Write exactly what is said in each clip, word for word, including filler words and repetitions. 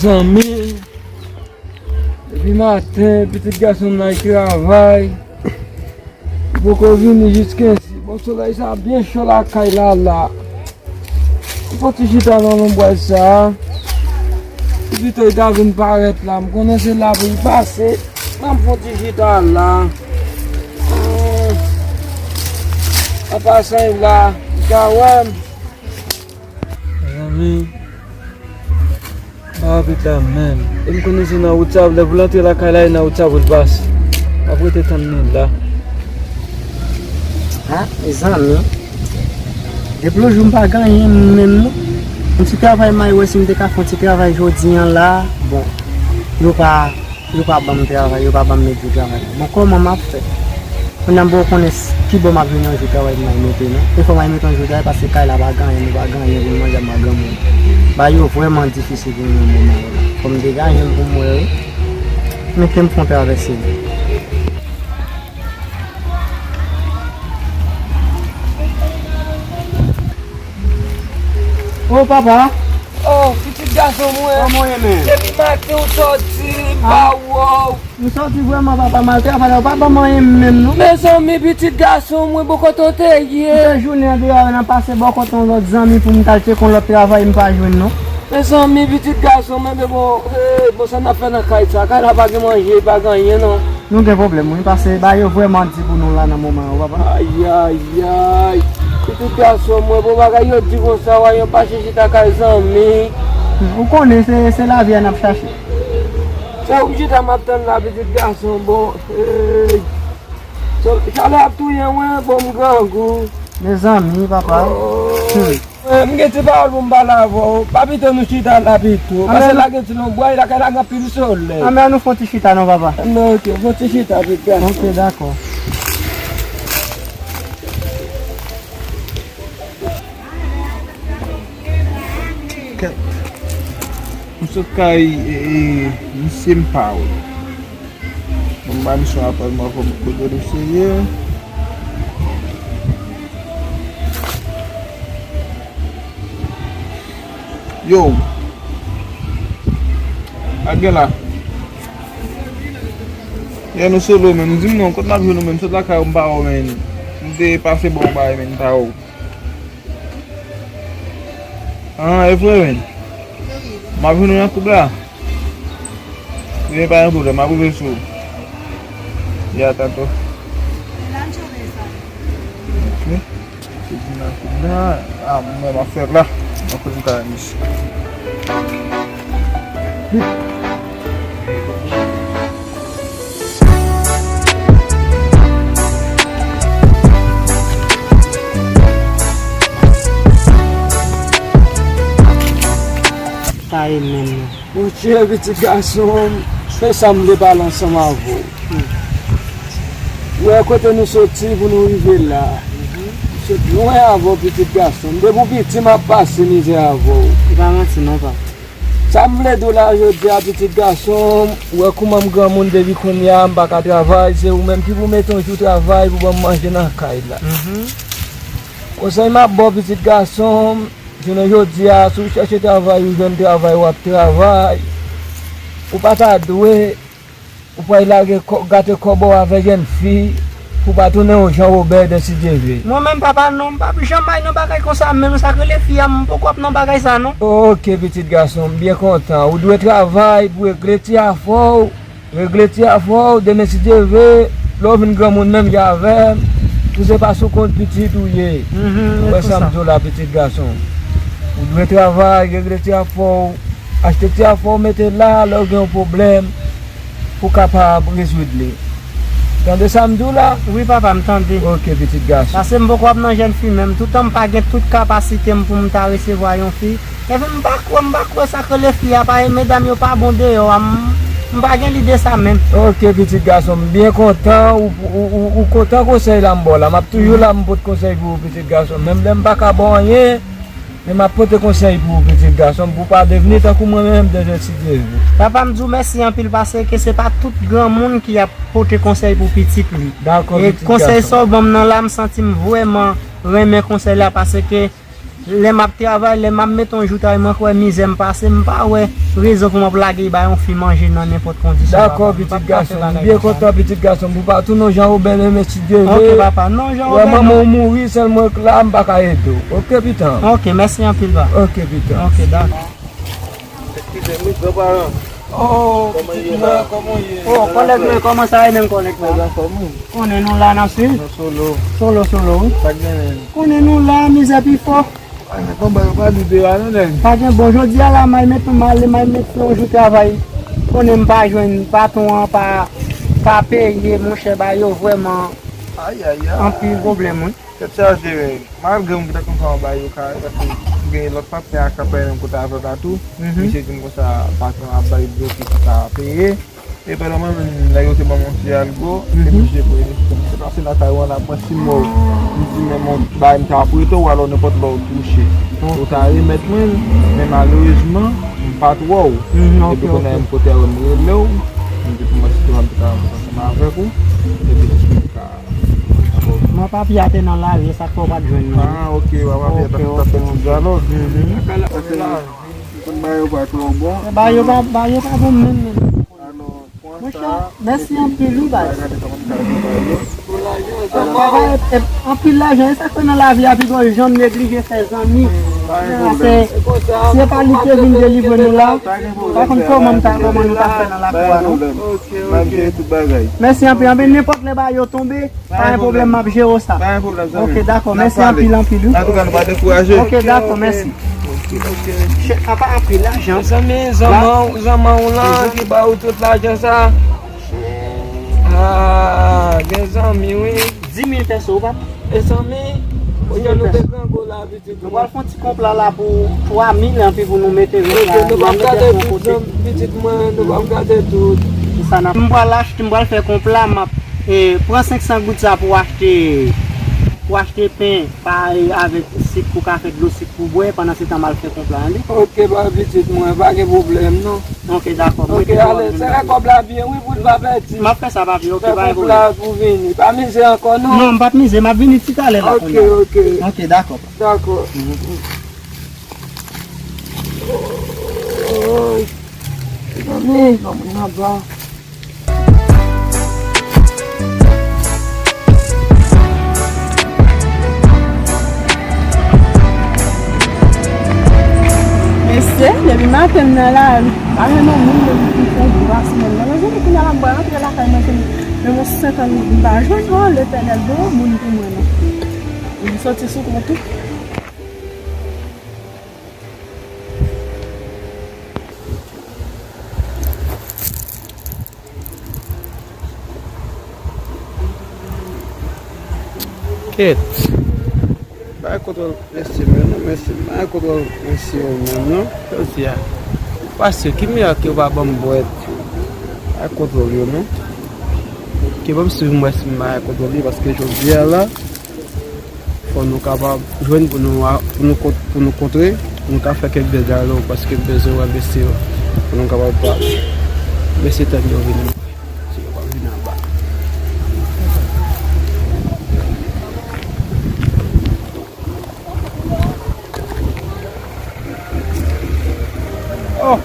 Zanmi, depi maten, pitit gason m nan al travay. Li poko vini jiskensi. Bon, solèy sa byen cho lakay la, la. M fon ti chita nan lonbwaj sa. Li pito li ta vin parèt la. M konnen se la pou l pase. Ban m fon ti chita la. Hmm. An pasan, la, li ka wè m. Mezanmi, pa apit la menm. E m konnen se nan wout sa, lè pou l antre lakay la, e nan wout sa pou l pase. M ap rete tann li la. Ha, mezanmi. Depi lòt jou m pa gen anyen menm non. M ti travay may wè si m te ka fè yon ti travay jodi an la. Bon, yo pa Yo pa ban m travay, yo pa ban m met jou travay. Bon, kòman m ap fè? Kounye a m poko konnen s- ki bò m ap jwenn yon jou travay pou m al mete non. E fò m al mete yon jou travay paske kay la pa gen anyen, nou pa gen anyen pou n manje, m pa gen moun. Bagay yo vrèman difisil pou nou nan moman yo la. Fò m degaje m pou m wè wi. Men ke m fè yon travèse. O papa. O, pitit gason mwen. Kòman w ye menm? Depi maten ou sòti, m pa wè w. M sòti vrèman papa, m al travay, ou pa ban m anyen menm non. Mezanmi, pitit gason mwen, bò kote w te ye? M fè jounen an deyò, n ap pase bò kote yon lòt zanmi pou m t al tcheke yon lòt travay, m pa jwenn non. Mezanmi, pitit gason mwen, men bon, eh, bon, sa n ap fè nan kay sa? Kay la pa gen manje, pa gen anyen non. Nou gen pwoblèm wi, paske bagay yo vrèman di pou nou la nan moman yo, papa. Ayayay. Pitit gason mwen, bon, bagay yo di konsa, w a yon pa chita kay zanmi. Ou konnen se, se lavi a n ap chache. Se ou ki chita m ap tann la, pitit gason, bon, hey. So, chalè ap touye mwen, bon, m grangou. Mezanmi, papa. Oh. Hmm. Eh, m gen ti pawòl pou m pale avè w. Pa pito nou chita la pito. Paske la gen ti lonbway, lakay la gen anpil solèy. Anben, ann nou fè yon ti chita non, papa. Anben, ok, fè yon ti chita, pitit gason. Ok, dakò. Kèt. M sot kay, e, e, misye m pa wè. Bon, m ba misye yon apèl, m wè kòman kote misye ye. Yo. Sa k gen la? Yo, nou solo, menn. Di m non, kote m ap jwenn ou, menn? M sot lakay ou, m pa wè w, menn. M te pase bò w bay, menn, m pa wè w. Ah, e vre, menn. M ap vin nan koub la. Wi, pa gen pwoblèm, m ap rive sou ou. Ya, tanto. Ok. Se di nan koub la. Ah, mwen, m ap fè la. Mwen kote m ka wè misye. Sa e menm nan. Monchè, pitit gason m, se sa m vle pale ansanm avè w. Ou wè kote nou soti pou nou rive la. M sot lwen avè w, pitit gason m. Depi w piti, m ap pase mizè avè w. Se pa manti non, pa. Sa m vle di w la jodi a, pitit gason m, ou wè kouman m granmoun depi kounye a, m pa ka travay, se ou menm ki pou mete yon jou travay pou ban m manje nan kay la. Mhm. Konsèy m ap ba w, pitit gason m, jounen jodi a, si w chèche travay, ou jwenn travay, w ap travay. Ou pa ta dwe Ou pral lage kò-, gate kòb ou avèk jèn fi pou pa tounen yon Jan Wobè, si Dye vle. Mwen menm, papa, non, m p ap janm al nan bagay konsa menm, sa k rele fi a, m poko ap nan bagay sa non. Oke, pitit gason, m byen kontan. Ou dwe travay pou regle ti afè w, regle ti afè w, demen, si Dye vle, lè w vin granmoun menm jan avè m, ou se pa sou kont pitit ou ye. Mhm. Ou wè sa m di w la, pitit gason. Ou dwe travay, regle ti afè w, achte ti afè w, mete la, lè w gen yon pwoblèm, pou w kapab rezoud li. Tande sa m di w la? Wi, papa, m tande. Oke, pitit gason. Paske m poko ap nan jèn fi menm. Toutan m pa gen tout kapasite m pou m ta resevwa yon fi. Epi m pa kwè, m pa kwè sa k rele fi a, pa medam yo pa bon deyò a. M, m pa gen lide sa menm. Oke, pitit gason, m byen kontan. Ou, ou, ou, ou kontan konsèy la m ba w la. M ap toujou la, m pot konsèy pou ou, pitit gason. Menm lè m pa ka ba w anyen, men m ap pote konsèy pou ou, pitit gason m, pou w pa devni tankou mwen menm, demen, si Dye vle. Papa, m di w mèsi anpil, paske se pa tout granmoun ki ap pote konsèy pou pitit li. Dakò, pitit gason. E konsèy sa w ban m nan la, m santi m vrèman renmen konsèy la, paske Lè m ap travay, lè m ap mete yon joutay, mwen kwè mizè m pase, m pa wè rezon pou m ap lage ba yon fi manje nan nenpòt kondisyon, papa. M p ap ka fè bagay konsa. Dakò, pitit gason m, m byen kontan, pitit gason m, pou pa tou non, Jan Woben menm, si Dye vle. Ok, papa. Non, Jan Woben, non. Wè manman w mouri, sèl mwen k la, m pa ka ede w. Ok, pitan. Ok, mèsi anpil, pa. Ok, pitan. Ok, dakò. Eskize m, wi, granparan. Oh, kòman ye la? Kòman w ye? Oh, kòlèg mwen, kòman sa ye menm, kòlèg la? Anfòm, wi. Konnen nou la, n ap swiv. Nou solo. Solo, solo, wi. Pa t gen nen. Konnen nou la, mizè pi fò. Ay, men konba yo pa di de a non, nèg. Pa gen bon, jodi a la, m al met, m al, m al met yon jou travay. Konnen m pa jwenn patwon an, pa, pa peye, monchè, ba yo vrèman anpil pwoblèm, wi. Tèt chaje, wi. Malgre m te kontan ba yo kare, paske m gen lòt patnè a k ap travay menm kote avè m la tou. Misye di m konsa, patwon ap bay bloke pou ta peye. E pandan mwen menm, nèg yo te ban m yon ti algo, m te blije peye. Se pase lakay ou an ap pran sis mwa. M di, men mon bagay m ta prete w, alò nenpòt lè w touche, ou ta remèt mwen l, men malerezman, m pa t wè w. Epi kounye a m kote a wè m rele w, m di pou mwen si te pa m te ka rankontre ansanm avèk ou, epi jis pou m ka. Mwen, papye a te nan lari, e sa k fè w pa t jwenn mwen. Ah, ok, wè, papye a t ap fè ti djalòg. Konn bagay yo pa twò bon. Bagay yo pa, bagay yo pa bon menm, menm. Monchè, mèsi anpil, wi, baz. Papa, e, e, anpil lajan, e sa k fè nan lavi a, piga w janm neglije fè zanmi. Se, se pa li ki te vin delivre nou la. Pa konn kòman m ta, kòman nou ta fè nan lakou a, non. Mèsi anpil, anpil. Nenpòt lè bagay yo tonbe, pa gen pwoblèm, m ap jere w sa. Pa gen pwoblèm, zanmi. Ok, dakò, mèsi anpil, anpil, wi. Antouka, nou pa dekouraje. Ok, dakò, mèsi. Chè, apa anpil lajan. Mezanmi, zanmanw, zanmanw lan ki ba ou tout lajan sa. Ah, gen zanmi, wi. Dis mil peso, ou pa? Mezanmi, ou jan nou te grangou la, pitit mwen. Nou pral fè yon ti konpla la pou twa mil, anpi pou nou mete rès la, nou ap gade tout, zanmi, pitit mwen, nou ap gade tout. Se sa n ap, m pral achte, m pral fè konpla, m ap, eh, pran senk san goud sa pou achte, pou achte pen, pa, eh, avèk sik pou ka fè dlo sik pou bwè, pandan se tan m al fè konpla, tande? Ok, pa pitit mwen, pa gen pwoblèm, non. Ok, dakò. Ok, ale, sere kòb la byen, wi, pou l pa pèdi. M ap fè sa, papi, ok, pa gen pwoblèm. Fè konpla pou vini. Pa mize ankò, non. Non, m p ap mize, m ap vini ti talè la, kounye a. Ok, ok. Ok, dakò. Dakò. Oy. Mezanmi, kòman n ap ba? Mesye, depi maten m nan lari, pa gen nan moun depi ki fè dwa semèn nan. Men jounen kounye a la m pral antre lakay mwen, men yon senkant goud m pa jwenn. Oh, Letènèl, ban yon moun pou mwen non. M soti sou kont ou. Kèt. Bay kontwòl mesye m yo non, mesye m. Bay kontwòl mesye yo menm non. Jodi a, ou pase, ki miyò ke ou pa ban m bwèt? Bay kontwòl yo non. Ke ban m swiv m wè si m bay kontwòl li, paske jodi a la, fò nou kapab jwenn pou nou a, pou nou kont-, pou nou kontre, pou nou ka fè kèk de dyalòg, paske m bezwen wè mesye yo, pou nou kapab pale. Mesye tann yo vini. Si yo pa vini anba. Oh!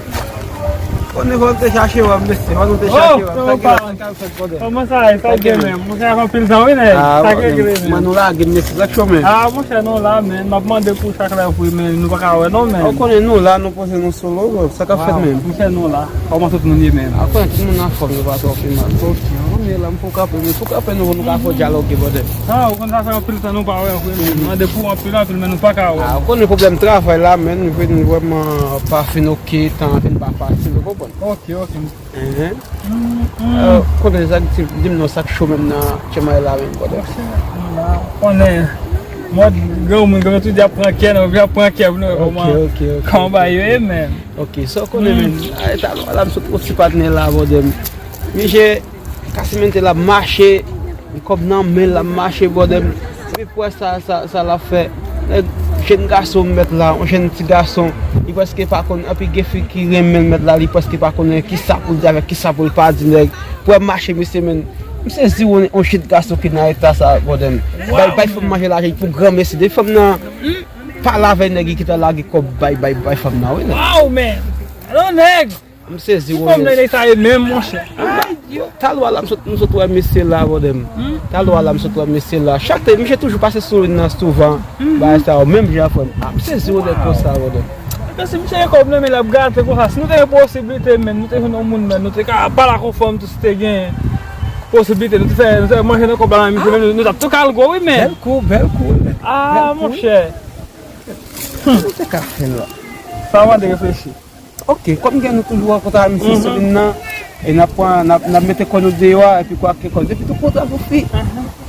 Konnen fò nou te chache wè, mesye. Fò nou te chache wè. Sa ki la, sa k ap fèt, brother? Kòman sa ye? Sa k gen menm? Monchè, anpil tan wi, nèg. Sa k gen menm? Mwen, nou lage m, mesye. Sa k cho menm? Ah, monchè, nou la, menn. M ap mande pou chak lè pou menn. Nou pa ka wè non, menn. Ou konnen nou la, nou poze nou solo, bro. Sa k ap fèt menm? Monchè, nou la. Kòman tout moun ye menm? Ah, konnen tout moun anfòm, nou pa twò pi mal. Ok. Konnen la, m pou kanpe, men pou kanpe nou, nou ka fò dyaloge, brother. Ah, ou konn sa fè anpil tan nou pa wè vre, men. Mande pou anpil, anpil, men nou pa ka wè. Ah, ou konnen pwoblèm travay la, men, nou vin vrèman pa fin oke, tan an vin pa fasil, ou konprann? Ok, ok. Enhen. Euh, konnen sa, di, di m non, sa k cho menm nan tchèmay la, menm, brother. Monchè, nou la, konnen, mòd granmoun, granmoun tou di ap pran kè, non, ap pran kè, nou, kòman, kòman bagay yo ye, menm. Ok, sa w konnen, menm. Ay, talè la, m sot osi patnè la, brother. Misye, Casimento l ap mache, kòb nan men l ap mache, brother. Epi pou wè sa, sa, sa l ap fè. Nèg, jèn gason m mèt la, yon jèn ti gason, li prèske pa konn, anpi gen fi ki renmen l mèt la, li prèske pa konnen kisa pou l di avèk kisa pou l pa di, nèg. Pou wè mache misye, menn. M sezi, yon, yon jèn gason ki nan eta sa, brother. Bay, bay fanm manje lajan pou granmesi. Depi fanm nan, Pale avèk nèg ki ta lage kòb bay, bay, bay fanm nan, wi, nèg. Waw, men! Alò, nèg! M sezi, wi. Ki fanm nèg sa ye menm, monchè? Ay, Dye. Talwa la, m sot, m sot wè mesye la, brother m. Talwa la, m sot wè mesye la. Chak te, misye toujou pase sou li nan souvan. Bagay sa yo, menm jan frè m. Ah, m sezi, wi, nèg konsa, brother m. Epi si misye gen kòb nan men l ap gate konsa, si nou te gen posiblite, men, nou te jwenn yon moun, men, nou te ka pale ak yon fanm tou, si te gen posiblite, nou te fè, nou te fè manje nan kòb la, men, misye, men, nou, nou t ap tou kal gwo, wi, men. Bèl kou, bèl kou, nèg. Ah, monchè. Nou te ka fè l la. Sa mande reflechi. Ok, kòm gen nou toujou rankontre ak misye Solin nan, e n ap pran, n ap, n ap mete kò nou deyò a, epi kwa ke kò nou, epi tou kontra pou fi.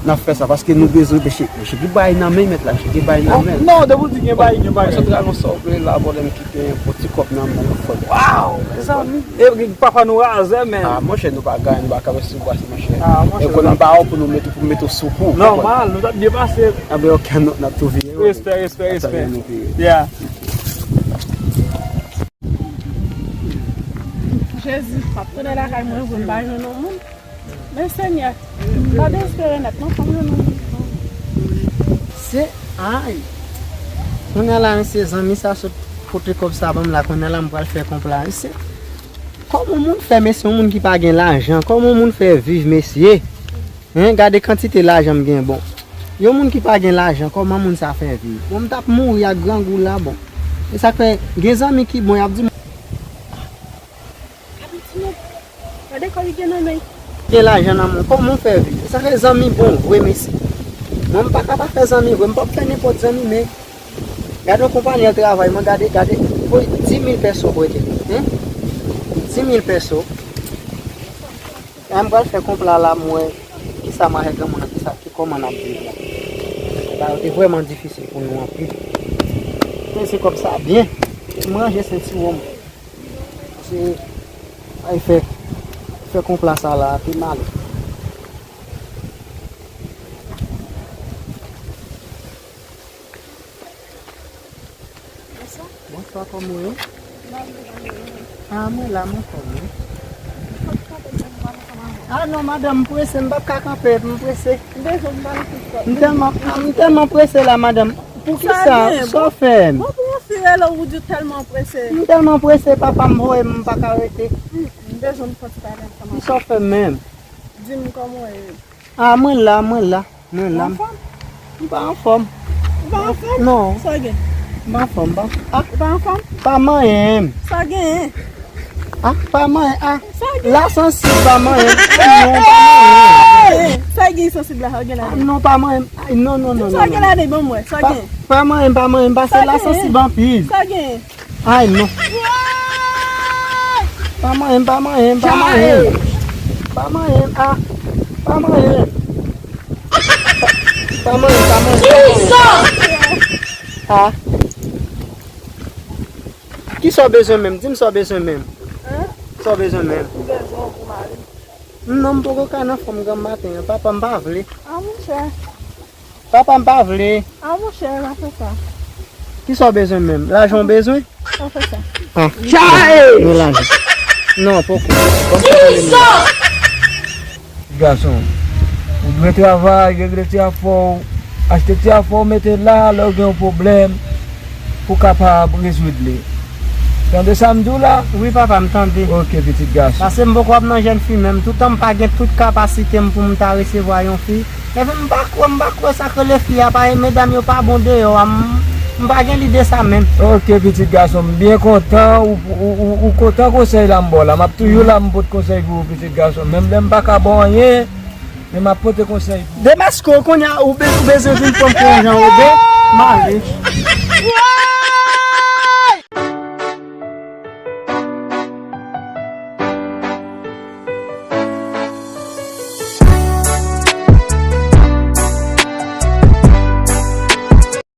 N ap fè sa, paske nou bezwen, mesye, mesye gen bagay nan men, mèt la, mesye gen bagay nan men. Non, depi w di gen bagay, gen bagay. Konsantre nan sa w vle la, bòdèm ki gen bon ti kòb nan men, fò. Waw, mezanmi. E papa nou razè, men. Ah, monchè, nou pa gade, nou pa ka wè sou bwa, monchè. Ah, monchè. E konnen ba w pou nou mete, pou mete w sou kou. Nòmal, nou t ap byen pase. Ah, ben, ok, n ap tou vire. Respè, respè, respè. Yeah. Jezi, m ap tounen lakay mwen, vre m pa jwenn yon moun. Men Senyè, m pa dezespere nèt, non, fò m jwenn yon moun. Se, ay. Kounye a la, mesye, zanmi sa sot pote kòb sa ban m la, kounye a la, m pral fè konpla, mesye. Kòman moun fè, mesye, yon moun ki pa gen lajan, kòman moun fè viv, mesye? Hein, gade kantite lajan m gen, bon. Yon moun ki pa gen lajan, kòman moun sa fè viv? Bon, m t ap mouri ak grangou la, bon. E sa k fè, gen zanmi ki bon, y ap di m, gade kò li gen nan men. Gen lajan nan men, kòman w fè viv? E sa k fè zanmi bon vre, mesye. Mwen, m pa ka pa fè zanmi vre, m p ap fè nenpòt zanmi, men gade yon konpayi al travay, mwen gade, gade, voye dis mil pèso prete, hein? Dis mil pèso. An m pral fè konpla la, m wè kisa m a fè granmoun nan, kisa, ki kòman n ap viv la. Bagay yo te vrèman difisil pou nou anpil. Peze kòb sa byen. M ranje sentiwon m. Se, ay fè, fè konpla sa la, te mal. Bonswa. Bonswa, kòman w ye? Ah, mwen la, m anfòm, wi. Ah, non, madanm, m prese, m p ap ka kanpe, m prese. M bezwen m pale sou kòb. M tèlman, ah, m tèlman prese la, madanm. Poukisa? Sa w fè m? Bon, pou yon fi rele w, ou di w tèlman prese. M tèlman prese, papa m voye m, m pa ka rete. M bezwen m soti pale ansanm avè w. Kisa w fè m menm? Di m kòman w ye. Ah, mwen la, mwen la. Mwen la. Ou anfòm? M pa anfòm. Ou pa anfòm? Non. Sa w gen? M pa anfòm, m pa anfòm. Ah. Ou pa anfòm? Pa manyen m. Sa w genyen? Ah, pa manyen, ah. Sa w gen? La sansib pa manyen m. Non, pa manyen m. Sa w gen sansib la, sa w gen la? Ah, non, pa manyen m. Ay, non, non, non, non. Sa w gen la de bon mwen, sa w gen? Pa manyen m, pa manyen m, pase la sansib anpil. Sa w gen? Ay, non. Pa manyen m, pa manyen m, pa manyen m. Pa manyen m, ah. Pa manyen m. Pa manyen m, pa manyen m, pa manyen m. Ah. Kisa w bezwen menm? Di m sa w bezwen menm. Hein? Sa w bezwen menm. M bezwen w pou mari m. Non, m poko ka nan fòm granm maten an. Papa m pa vle. Ah, monchè. Papa m pa vle. Ah, monchè, pa fè sa. Kisa w bezwen menm? Lajan w bezwen? Pa fè sa. Ah. Chay! Men lajan. Non, poko. Gason, ou dwe travay, regle ti afè w, achte ti afè w, mete la, lè w gen yon pwoblèm, pou w kapab rezoud li. Tande sa m di w la? Wi, papa, m tande. Ok, pitit gason. Pase m poko ap nan jèn fi menm. Toutan m pa gen tout kapasite m pou m ta resevwa yon fi. Epi m pa kwè, m pa kwè sa k rele fi a, pa, medam yo pa bon deyò a, m, m pa gen lide sa menm. Ok, pitit gason, m byen kontan, ou, ou, ou, ou kontan konsèy la m ba w la. M ap toujou la, m pot konsèy pou ou, pitit gason. Menm lè m pa ka ba w anyen, men m ap pote konsèy pou ou. Demaske w kounye a, ou be-, ou bezwen vin pran m pou yon jan, ou be-, m ale.